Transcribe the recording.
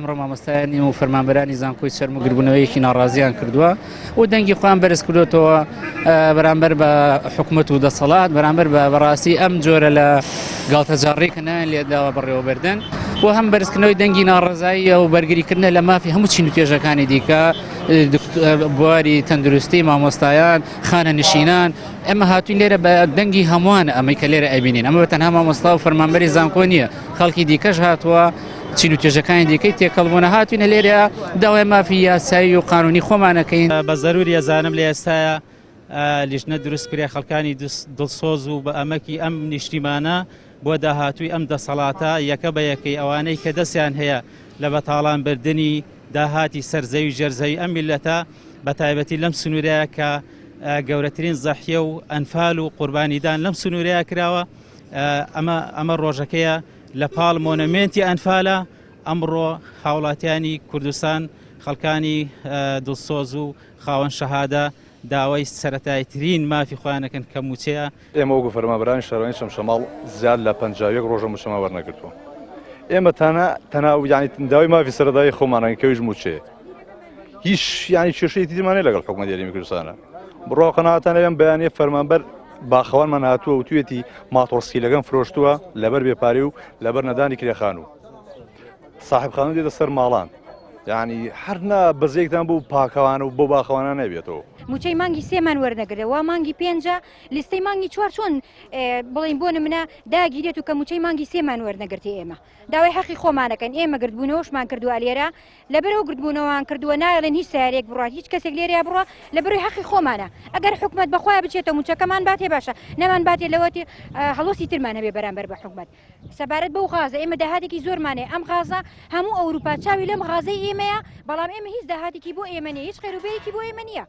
ئەمڕۆ مامۆستایانی و فەرمانبەرانی زانکۆی چەرموو گربوونەوەیەکی ناڕازیان کردووە و دەنگی خۆیان بەرز کردوێتەوە بەرامبەر بە حکومەت و دەسەڵات، بەرامبەر بە بەڕاستی ئەم جۆرە لە گاڵتەجاڕی کە نایان لێداوە بەڕێوەبردن و هەم بەرزکردنەوەی دەنگی ناڕەزاییە و بەرگریکردنە لە مافی هەموو چین و توێژەکانی دیکە، بواری تەندروستی، مامۆستایان، خانەنشینان. ئێمە هاتوین لێرە بە دەنگی هەمووان، ئەمەی کە لێرە ئەبینین ئەمە بە تەنها مامۆستا و فەرمانبەری زانکۆ نییە، خەڵکی دیکەش هاتووە، چین و توێژەکانی دیکەی تێکەڵ بوونە. هاتوینە لێرە داوای مافی یاسایی و قانونی خۆمانەکەین. بە زەروری ئەزانم لە ئێستایا لیژنە دروست کرێ، خەڵکانی دڵسۆز و بە ئەمەکی ئەم نیشتیمانە بۆ داهاتووی ئەم دەسەڵاتە، یەکە بە یەکەی ئەوانەی کە دەستیان هەیە لە بەتاڵان بردنی داهاتی سەرزەوی ژێرزەوی ئەم میللەتە، بە تایبەتی لەم سنوورەیە کە گەورەترین زەحیە و ئەنفال و قوربانیدان لەم سنوورەیە کراوە. ئەمە ئەمە ڕۆژەکەیە لە پاڵ مۆنۆمێنتی ئەنفالە ئەمڕۆ هاوڵاتیانی کوردستان، خەڵکانی دڵسۆز و خاوەن شەهادە داوای سەرەتایترین مافی خۆیان ئەکەن کە مووچەیە. ئێمە وەکو فەرمانبەرانی شارەوانی چەمچەماڵ زیاد لە 51 ڕۆژە مووچەمان وەرنەگرتووە. ئێمە تەنها تەنها یانی داوای مافی سەرەتایی خۆمان ئەکەین کە ئەویش مووچەیە. هیچ یانی کێشەیەکی ترمان نییە لەگەڵ حکومەتی هەرێمی کوردستانە. بڕوا قەناعەتان هەبێ ئەم بەیانییە فەرمانبەر باخەوانمان هاتووە وتوویەتی ماتۆڕسکیلەکەم فرۆشتووە لەبەر بێپارەی و لەبەر نەدانی کرێخانوو. ساحب خانوو دێتە سەر ماڵان. یعنی هەر نا بەزێکتان بۆ پاکەوان و بۆ باخەوانان نەبێتەوە. موچەی مانگی سێمان وەرنەگرت وا مانگی پێنجە لیستەی مانگی چوار چۆن بڵین بۆ نمونە داگیرێت و کە موچەی مانگی سێمان وەرنەگرتی ئێمە داوای حەقی خۆمانەکەن. ئێمە گردبوونەوەشمان کردووە لێرە، لەبەرەوە گردبوونەوەمان کردووە، نایڵێن هیچ سیارەیەک بڕات، هیچ کەسێک لێرەیە بڕوا، لەبەرەوەی حەقی خۆمانە. ئەگەر حکومەت بەخۆیان بچێتە موچەکەمان باتێ باشە، نەمان باتێ لەوەتی هەڵۆسی ترمان هەبێ بەرامبەر بە حکومەت. سەبارەت بەو غازە، ئێمە داهاتێکی زۆرمان هەیە، ئەم غازە هەموو ئەوروپا چاوی لەم غازەی ئێمەیە، بەڵام ئێمە هیچ داهاتێکی بۆ ئێمە نییە، هیچ خێروبێرێکی بۆ ئێمە نییە.